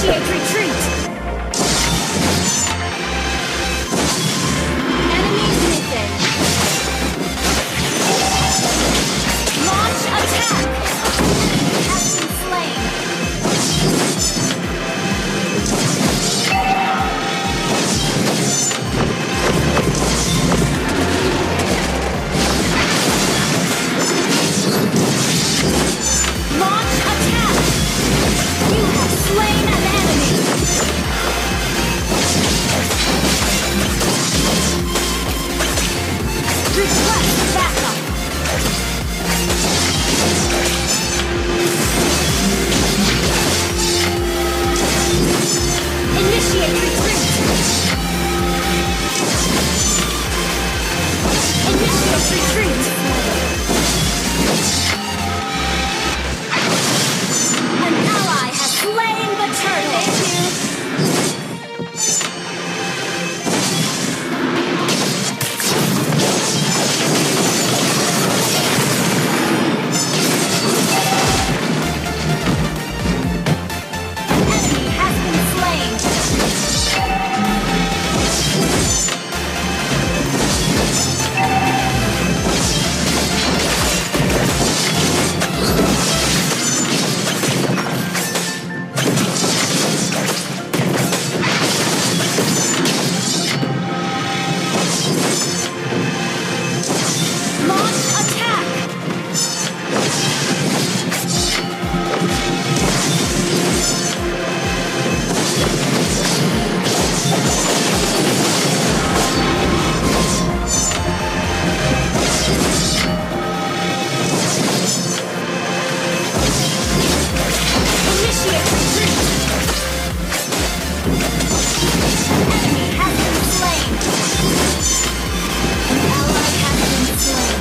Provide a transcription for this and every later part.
Initiate retreat! Enemies missing! Launch attack! Enemy has been slain! Launch attack! You have slain an enemy! Request backup! Initiate retreat! Initiate retreat! An ally has slain the turtle! An enemy has been slain! Launch attack! Initiate retreat! An enemy has been slain! An ally has been slain!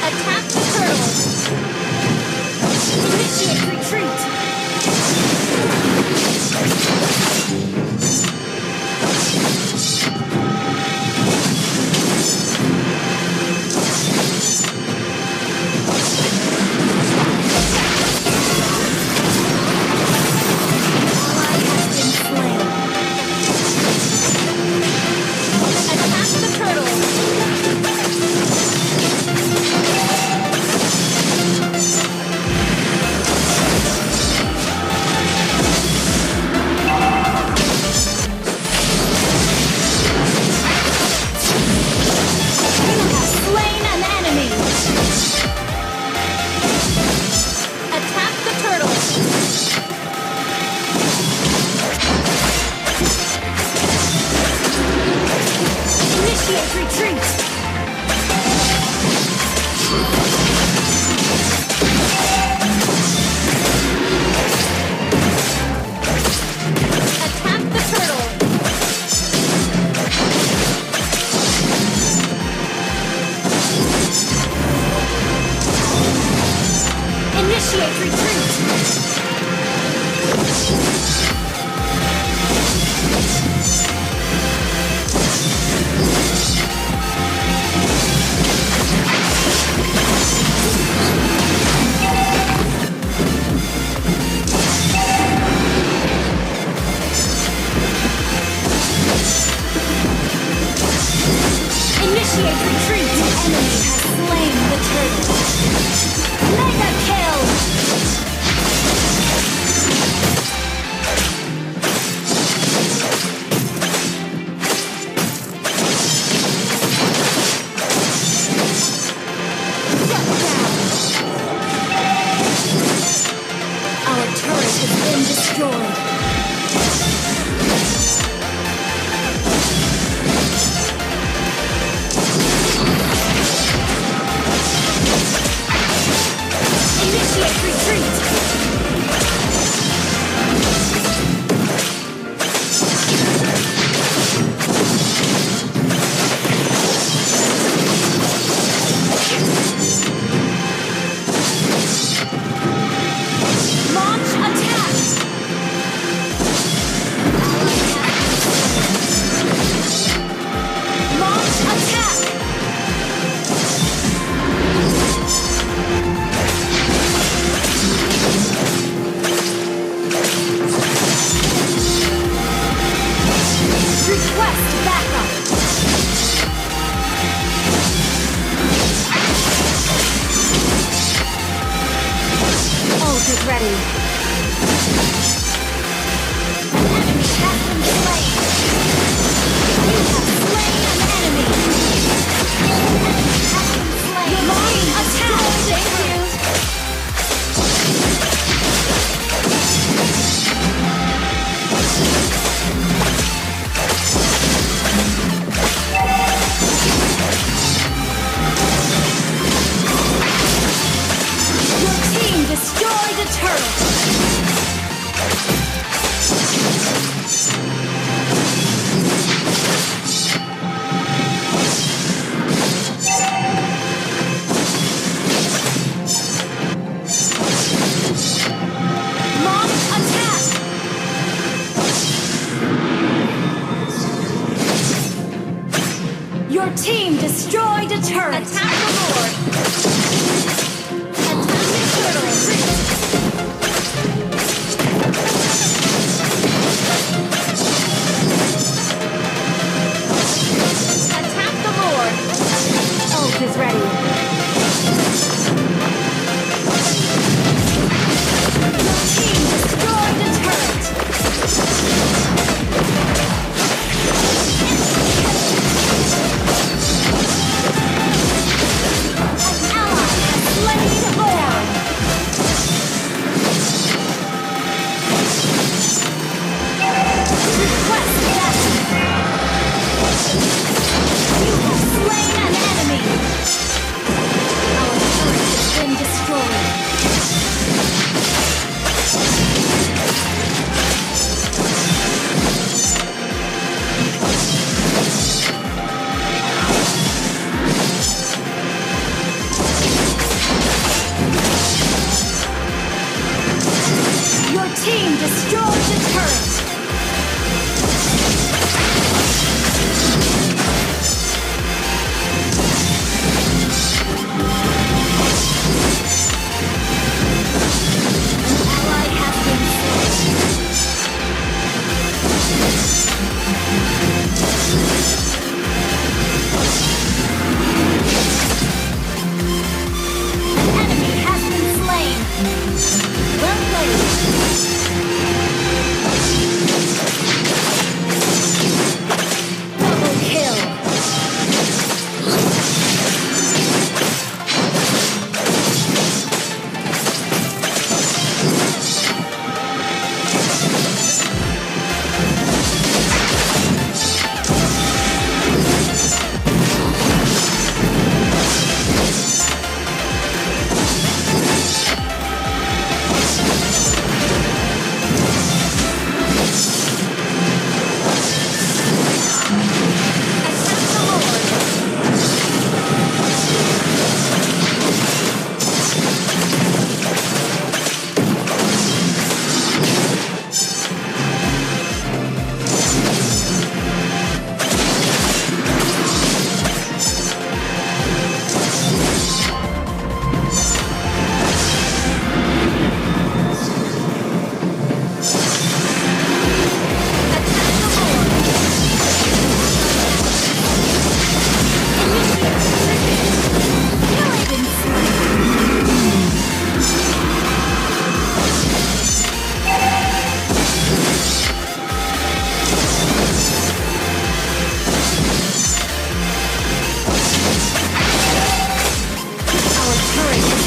Attack the turtle! Initiate retreat! Ally has been slain. Attack the turtle! You have slain an enemy! Attack the turtle! Initiate retreat! Attack the turtle! Initiate retreat! Initiate retreat! The enemy has slain the turtle! Mega kill! Shut down! Our turret has been destroyed! destroyed a turret. Attack the Lord. Attack the turtle. Attack the Lord. Ult is ready. Your team destroyed a turret. Team destroyed the turret! An ally has been An enemy has been slain! Well played! Double kill!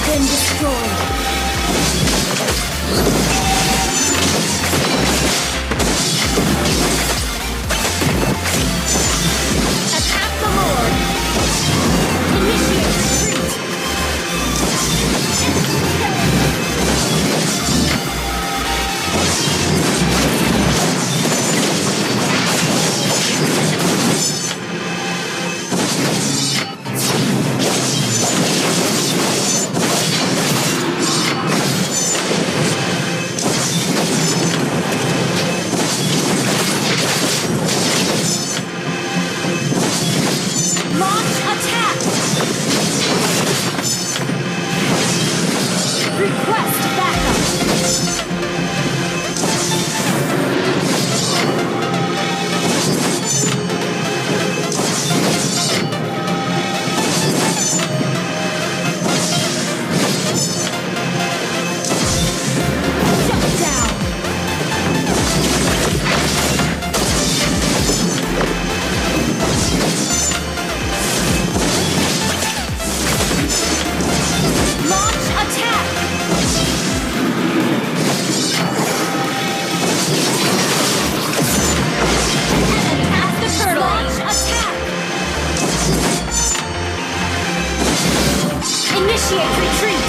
Been destroyed. Attack the Lord. Initiate retreat. Launch attack! Request backup! Shut down! Launch attack! Enemy has the turtle! Launch attack! Initiate retreat!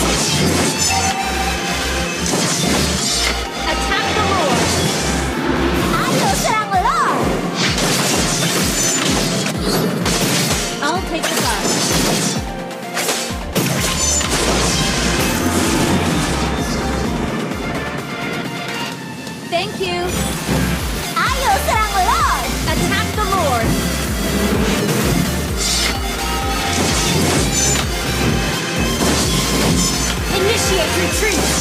Attack the Lord! I'll take the bus. Thank you. Attack the Lord. Initiate retreat.